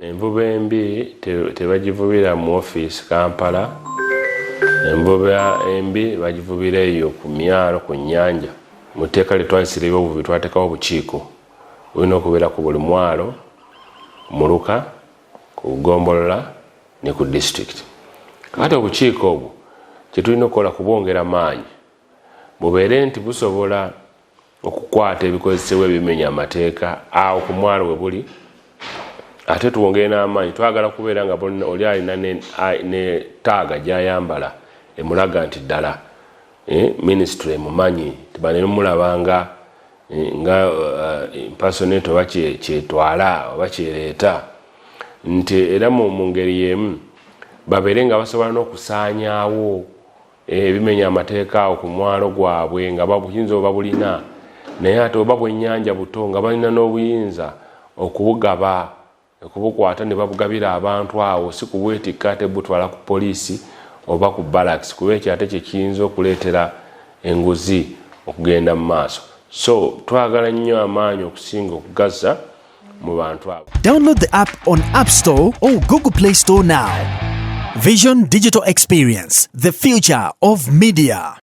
Envuba embi tebagivubira mu ofiisi Kampala, envuba embi bagivubira eyo ku myalo ku nnyanja. Mu tteeka lye twayisira eby'obuvubi twateekawo obukiiko bulina okubeera ku buli mwalo, muluka, ku ggombolola ne ku disitulikiti. Kakati obukiiko obwo kye tulina okukola kubwongera maanyi bubeere nti busobola okukwata ebikozesebwa ebimenya amateeka awo ku mwalo we buli, ate twongere n'amaanyi. Twagala kubeera nga oli alina ne taaga gy'ayambala emulaga nti ddala minisitule emumanyi, tibanemulaba nga nga impersonate oba kyetwala oba kyereeta, nti era mu ngeri y'emu babeere nga basobola n'okusaanyaawo ebimenya amateeka awo ku mwalo gwabwe, nga buyinza oba bulina, naye ate oba bwennyanja buto nga balina n'obuyinza okubugaba, okubukwata ne babugabira abantu awo, si kubwetikka ate butwala ku poliisi oba ku barracks, kuba ekyo ate kyekiyinza okuleetera enguzi okugenda mu maaso. So twagala nnyo amaanyi okusinga okugaza mu bantu abo. Download the app on App Store or Google Play Store now. Vision Digital Experience, the future of media.